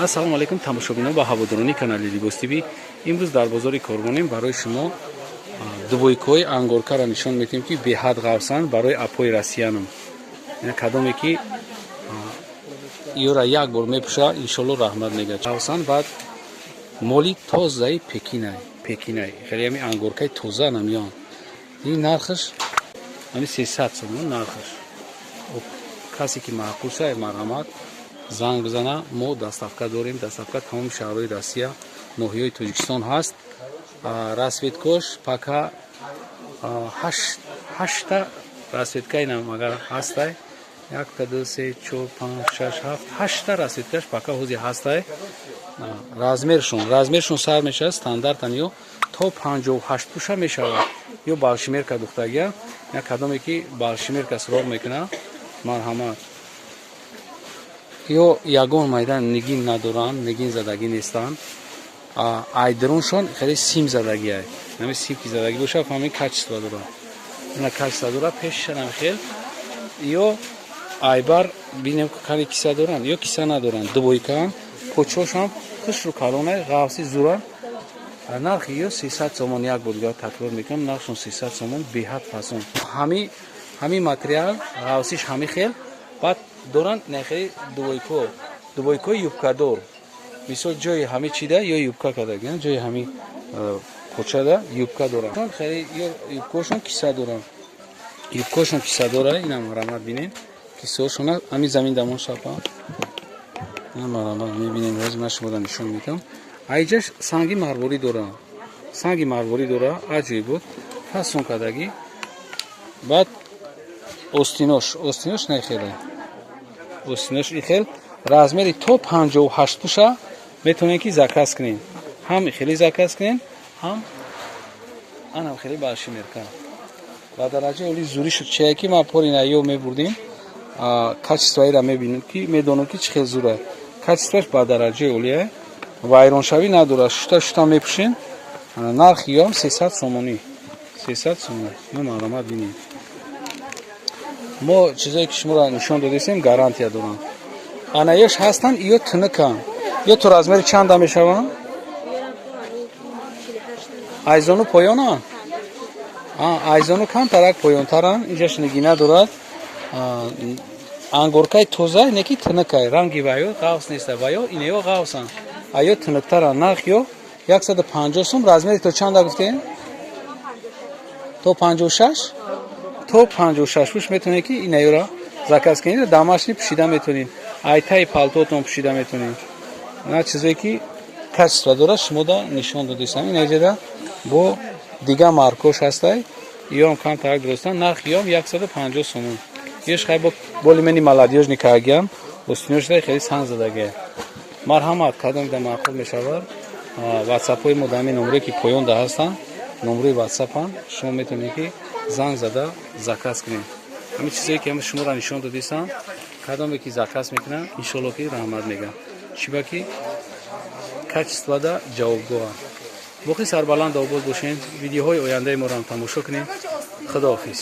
Ассалому алайкум, тамошобинон ва ҳаводорони канали Либос ТВ. Имрӯз дар бозори Корвонем. Барои шумо двойкаҳои ангоркаро нишон медиҳем, ки беҳад ғафсанд барои апои россиянам. Кадоме ки ёра як бор мепӯша, иншолло раҳмат мегӯяд. Ғафсанд, баъд моли тозаи Пекинай, Пекинай, хеле ҳами ангоркаи тоза намиён. Ин нархаш ҳами 300 сомон нархаш. Касе ки маъқул шавад, марҳамат, занг бизана. Мо доставка дорем, доставка тамоми шаҳрҳои Россия, ноҳияҳои Тоҷикистон ҳаст. Расцветкош пока ҳашта расцветка инам агар ҳастай: якта, ду, се, чор, панҷ, шаш, ҳафт, ҳашта расцветкаш пока ҳози ҳастай. Размершон сар мешавад стандартан ё то 58 пуша мешавад. Ё большемерка духтагия. Я кадоме ки большемерка суроғ мекунад, марҳамат. Ё ягон майдан нигин надоранд, нигин задагӣ нестанд. Айдируншон хеле сим задагиай. Нами сим ки задагӣ бошад, фаҳмин, качество дорад. Ина качество дорад, пешашанам хел. Ё айбар бинем, кани киса доранд ё киса надоранд. Двойкаан, почошам хушру калонай, ғафси зуран. Нархи ё 300 сомон. Як бор дигар такрор мекунам, нархшон 300 сомон, беҳад фасон. Ҳами материал ғафсиш ҳами хел. Баъд доранд нахели двойко, двойкои юбкадор. Мисол, ҷои ҳами чида ё юбка кардаги, ҷои ҳами почада юбка доранд. Хеле ё юбкошон киса доранд, юбкошон киса дора. Инам марҳамат, бинем кисаҳошона. Ҳами замин дамон шапа, марҳамат, мебинем. Ҳозир ман шуморо нишон медиҳам. Айҷаш санги марворӣ дора, санги марворӣ дора, аҷоиб буд, фасон кардагӣ. Баъд остинош, остинош нахеле, остинош и хел. Размери то 58 пуша метавонед ки заказ кунед. Ҳам хеле заказ кунед, ҳам анам хеле большемерка ба дараҷаи оли зурӣ шуд. Чия ки ма порина ё мебурдим, качествоиро мебинем, ки медонам, ки чӣ хел зура. Качествоаш ба дараҷаи олия, вайроншавӣ надорад, шута шута мепӯшем. Нархи ёам 300 сомонӣ, 300 сомонӣ. Мо маълумат бинед, мо чизое ки шуморо нишон додистем, гарантия доранд. Анаёш ҳастанд, ё тунуканд, ё то размери чанда мешаванд? Айзону поёнанд, айзону камтарак поёнтаранд. Инҷаш нигина дорад, ангоркаи тоза, не ки тунукай, ранги ваё ғафс неста, ваё инеё ғафсанд, аё тунуктаранд. Нарх ё 150 сум. Размери то чанда гуфтем? То 56, то 56 пуш метавонед ки инаёра заказ кунед, домашний пӯшида метавонед, айтаи палтоатон пӯшида метавонед. На чизое ки качество дорад, шумода нишон додистам. Инаҷада бо дига маркош ҳастай, ём камтарак дурустан. Нархи ём 150 сомон. Ёш хай боли мени молодёжный кагиям, остиношда хеле сан задагия. Марҳамат, кадом да маъқул мешавад, ватсапҳои мо дар ҳамин номрое ки поёнда ҳастанд, номрои ватсапанд, шумо метавонед ки занг зада заказ кунед. Ҳамин чизое ки шуморо нишон додистам, кадоме ки заказ мекунанд, иншолло ки раҳмат мегӯям, чиба ки качествода ҷавобгӯҳанд. Боқӣ сарбаланд обод бошед, видеоҳои ояндаи моро ҳам тамошо кунед. Худоҳофиз.